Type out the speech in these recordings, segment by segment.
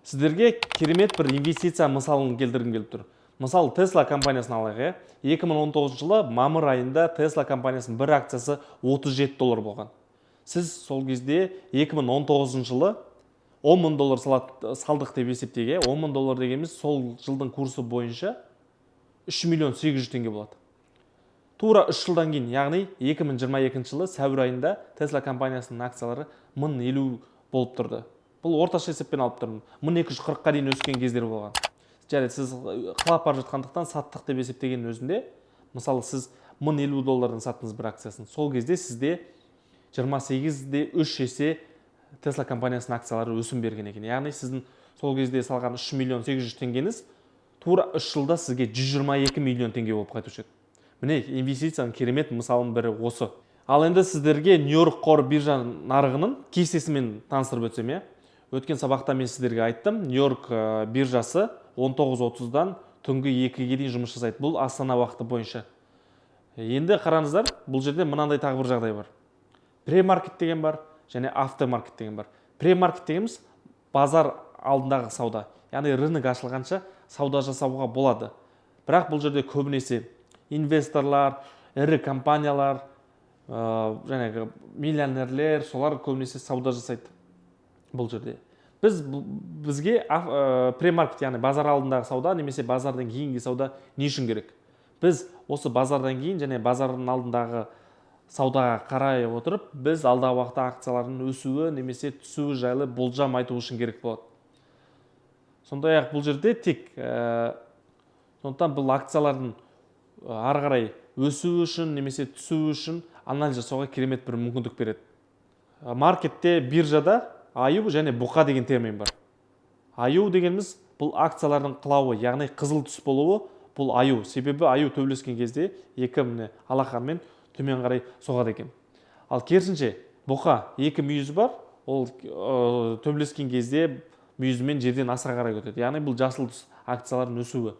Сіздерге керемет бір инвестиция мысалын келтіргім келіп тұр. Мысалы, Тесла компаниясын алайық, иә. 2019 жылы мамыр айында Тесла компаниясының бір акциясы 37 доллар болған. Сіз сол кезде, 2019 жылы 10 мың доллар салдық деп есептейік, иә. 10 мың доллар дегеніміз сол жылдың курсы бойынша 3 миллион 800 теңге болады. Тура 3 жылдан кейін, яғни 2022 жылы сәуір айында Тесла компаниясының акциялары 1050 болып тұрды. Бұл орташа есеппен алып тұрмын, 1240-қа дейін өскен кездер болған. Жарайды, сіз құлап бара жатқандықтан саттық деп есептегеннің өзінде, мысалы, сіз 1050 доллардан саттыңыз бір акциясын. Сол кезде сізде 28 де 3 есе Тесла компаниясының акциялары өсім берген екен. Яғни сіздің сол кезде салған 3 миллион 800 теңгеңіз тура 3 жылда сізге 122 миллион теңге болып қайтушы еді. Міне, инвестицияның керемет мысалының бірі осы. Ал енді сіздерге Нью-Йорк қор биржа нарығының кестесімен таныстырып өтсем, иә. Өткен сабақта мен сіздерге айттым, Нью-Йорк биржасы 19.30-дан түнгі 2-ге дейін жұмыс жасайды. Бұл Астана уақыты бойынша. Енді қараңыздар, бұл жерде мынандай тағы бір жағдай бар: премаркет деген бар және афтермаркет деген бар. Премаркет дегеніміз базар алдындағы сауда, яғни рынок ашылғанша сауда жасауға болады. Бірақ бұл жерде көбінесе инвесторлар, ірі компаниялар, жаңағы миллионерлер, солар көбінесе сауда жасайды бұл жерде. Бізге премаркет, яғни базар алдындағы сауда немесе базардан кейінгі сауда не үшін керек? Біз осы базардан кейін және базардың алдындағы саудаға қарай отырып, біз алдағы уақытта акциялардың өсуі немесе түсуі жайлы болжам айту үшін керек болады. Сондай ақ бұл жерде тек сондықтан бұл акциялардың ары қарай өсуі үшін немесе түсуі үшін анализ жасауға керемет бір мүмкіндік береді. Маркетте, биржада аю және бұқа деген термин бар. Аю дегеніміз бұл акциялардың құлауы, яғни қызыл түс болуы, бұл аю. Себебі аю төбелескен кезде екі, міне, алақанмен төмен қарай соғады екен. Ал керісінше бұқа, екі мүйізі бар, ол төбелескен кезде мүйізімен жерден асыға қарай көтереді, яғни бұл жасыл түс, акциялардың өсуі.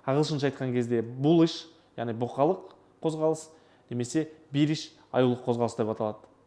Ағылшынша айтқан кезде bullish, яғни бұқалық қозғалыс, немесе bearish, аюлық қозғалыс деп аталады.